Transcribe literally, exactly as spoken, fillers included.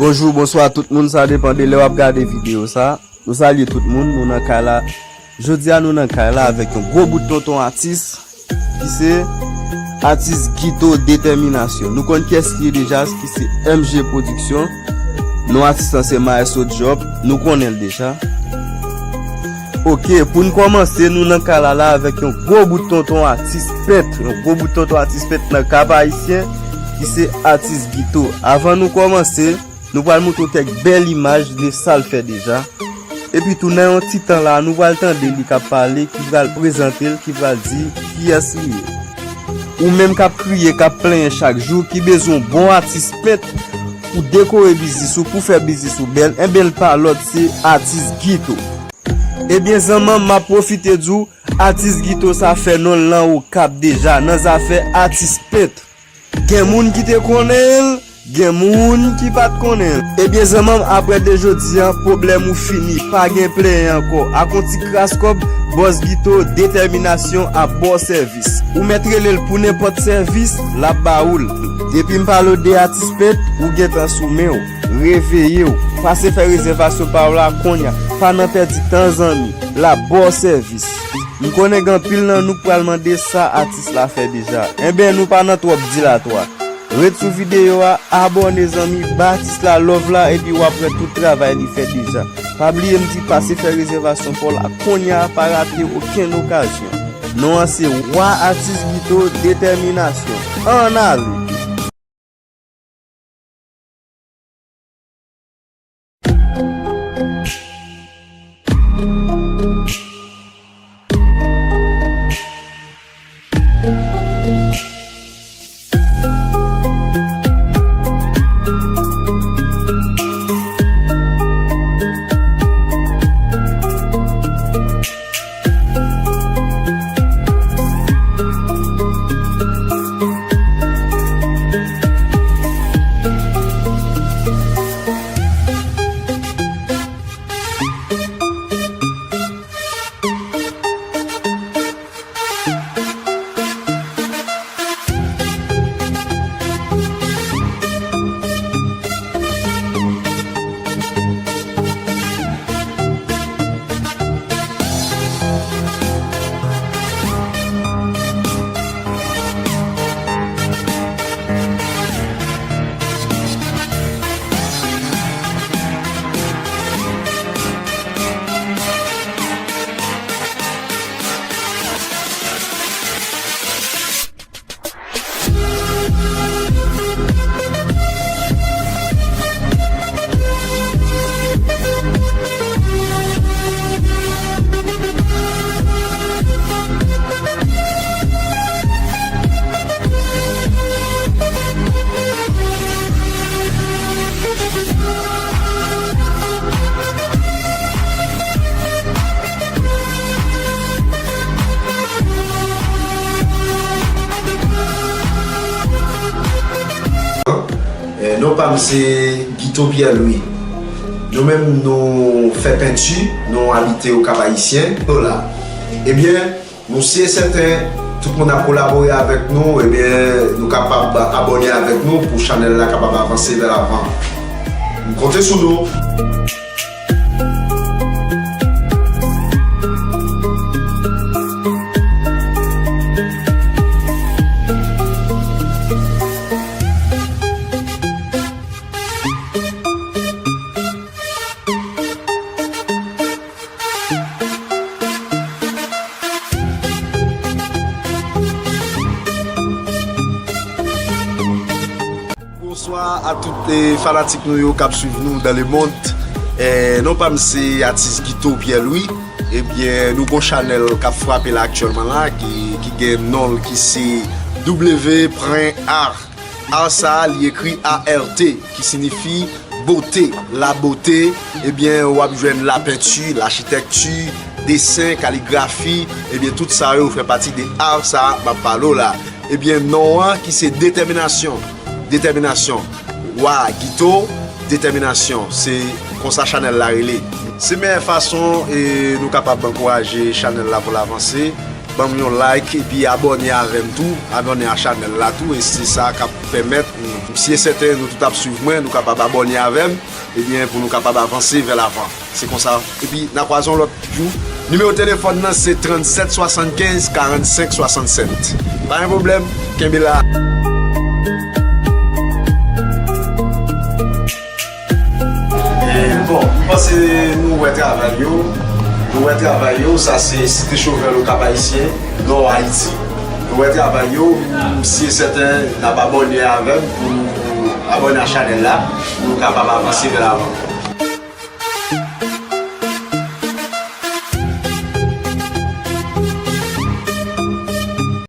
Bonjou, bonswa tout moun, sa depann de lè w ap gade videyo sa. Nou salye tout moun, nou nan kay la. Jodi a nou nan kay la avèk yon gwo bout tonton atis ki se atis Guito Détermination. Nou konn kiyès li ye deja, ki se M G Production. Non atis lan se Maestro Job, nou konnen l deja. Ok, pou n kòmanse, nou nan kay la la avèk yon gwo bout tonton atis pent, yon gwo bout tonton atis pent nan Kap Ayisyen, ki se atis Guito. Avan nou kòmanse, nou pral montre w kèk bèl imaj de sa l fè deja. Epi tou, nan yon ti tan la, nou pral tande li k ap pale, ki pral prezante l, ki pral di kiyès li ye. Ou menm k ap kriye, k ap plenyen chak jou, ki bezwen yon bon atis pent pou dekore biznis ou, pou fè biznis ou bèl, enben l pa lòt, se atis Guito. Ebyen, zanmanm, m ap pwofite di w, atis Guito sa fè non l nan Okap deja, nan zafè atis pent. Gen moun ki te konnen l, gen moun ki pa t konnen l. Ebyen, zanmanm, apre de jodi a, pwoblèm ou fini, pa gen plenyen ankò. Ak yon ti kras kòb, Bòs Guito Détermination ap ba w sèvis. Ou mèt rele l pou nenpòt sèvis, l ap ba ou l. Depi m pale w de atis pent, ou gentan sou men w. Reveye w. Pase fè rezèvasyon pa w la kounye a. Pa nan pèdi tan, zanmi. L ap ba w sèvis. M konnen gen anpil nan nou k pral mande sa atis la fè deja. Enben, nou pa nan twòp dilatwa. Ret sou videyo a, abòne, zanmi, ba atis la love la, epi w ap wè tout travay li fè deja. Pa bliye m di pase fè rezèvasyon pa w la kounye a, pa rate okenn okazyon. Non an se Wa Atis Guito Détermination. Ann ale! Eh, non pa m se Guito Pierre Louis. Nou menm, nou fè penti, nou abite Okap Ayisyen. Nou la. Ebyen, nou si e sèten, tout moun ap kolabore avèk nou, ebyen, nou kapab abòne avèk nou pou chanèl la kapab avanse vè lavan. M konte sou nou. Bonswa a tout, eh, fanatik nou yo k ap swiv nou dans le monde. Eh, non pa m se atis Guito Pierre Louis. Ebyen, nou gon chanèl k ap frape la aktyèlman la, ki, ki gen non l ki se W Print Art. Art sa a, li ekri A R T, ki siyifi bote, la bote. Ebyen, w ap jwenn lapenti, lachitèkti, desen, kaligrafi. Ebyen, tout sa yo fè pati de art sa a m ap pale w la. Ebyen, non an ki se Détermination. Détermination. Wa Guito, Détermination. Se konsa chanèl la rele. Se meyè fason, e, nou kapab ankouraje chanèl la pou l avanse. Ban m yon like epi abòne avè m tou, abòne a chanèl la tou, e se sa k ap pèmèt, m si e sèten nou tout ap swiv mwen, nou kapab abòne avè m, ebyen, pou nou kapab avanse vè lavan. Se konsa. Epi, n a kwaze yon lòt jou. Nimewo telefòn nan se trannsèt swasannkenz karannsenk swasannsèt. Pa gen pwoblèm, kenbe la. E, bon, m panse nou wè travay yo. Nou wè travay yo, sa se Site Chovèl Okap Ayisyen, Nò Ayiti. Nou wè travay yo, m si e sèten n ap abòne avè m pou nou abòne a chanèl la, pou nou kapab avanse vè lavan.